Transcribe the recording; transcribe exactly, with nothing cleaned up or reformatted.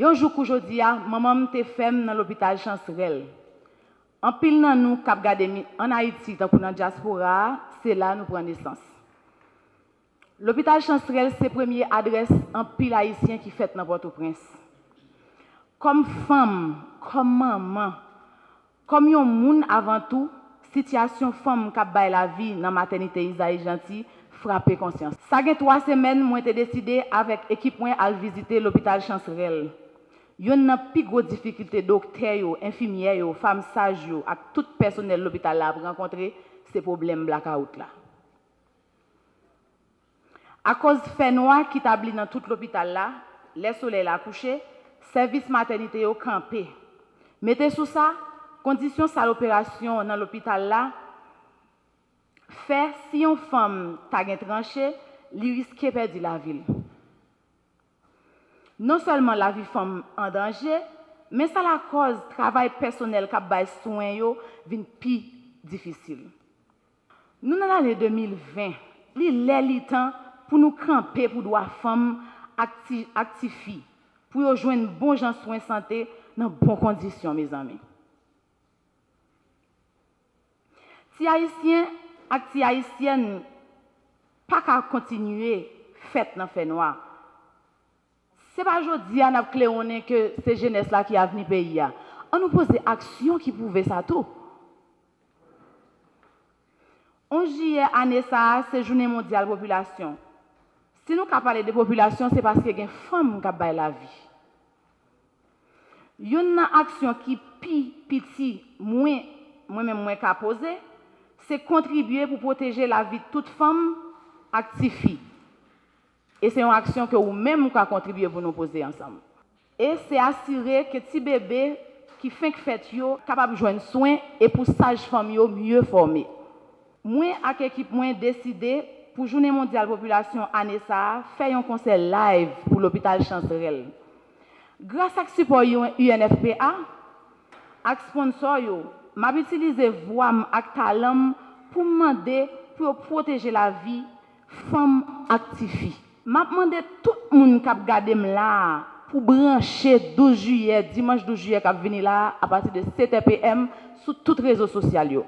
Yon jou kou jodi a, manman m te fè m nan lopital Chansrèl. Anpil nan nou k ap gade m ann Ayiti tankou nan dyaspora a, se la nou pran nesans. Lopital Chansrèl se premye adrès anpil Ayisyen ki fèt nan Pòtoprens. Kòm fanm, kòm manman, kòm yon moun avan tou, sitiyasyon fanm k ap bay lavi nan matènite Isaïe Jeanty frape konsyans. Sa gen twa semèn, mwen te deside avèk ekip mwen al vizite lopital Chansrèl. Yonn nan pi gwo difikilte doktè yo, enfimyè yo, fanm saj yo ak tout pèsonèl lopital la ap rankontre, se pwoblèm blakawout la. Akoz fènwa ki tabli nan tout lopital la, lè solèy la kouche, sèvis matènite yo kanpe. Mete sou sa, kondisyon sal operasyon nan lopital la fè si yon fanm ta gen tranche, li riske pèdi lavi l. Non sèlman lavi fanm an danje, men sa lakòz travay pèsonèl k ap bay swen yo vin pi difisil. Nou nan lane de mil ven, li lè li tan pou nou kanpe pou dwa fanm ak ti, ak tifi, pou yo jwenn bon jan swen sante nan bon kondisyon, mezanmi. Ti Ayisyen ak ti Ayisyèn pa ka kontinye fèt nan fènwa. Se pa jodi a n ap klewonnen ke se jenès la ki avni peyi a. Ann nou poze aksyon ki pwouve sa tou. Onz jiyè ane sa a, se jounen mondyal popilasyon. Si nou ka pale de popilasyon, se paske gen fanm k ap bay lavi. Youn nan aksyon ki pi piti mwen, mwen menm mwen ka poze, se kontribye pou pwoteje lavi tout fanm ak tifi. E se yon aksyon ke ou menm ou ka kontribye pou nou poze ansanm. E se asire ke ti bebe ki fenk fèt yo kapab jwenn swen e pou saj fanm yo mye fòme. Mwen ak ekip mwen deside pou jounen mondyal popilasyon ane sa a fè yon konsè live pou lopital Chansrèl. Gras ak sipò U N F P A ak sponsò yo, m ap itilize vwa m ak talan m pou m mande pou yo pwoteje lavi fanm ak tifi. M ap mande tout moun k ap gade m la a pou branche douz jiyè, dimanch douz jiyè k ap vini la a, apati de sèt è P M sou tout rezo sosyal yo.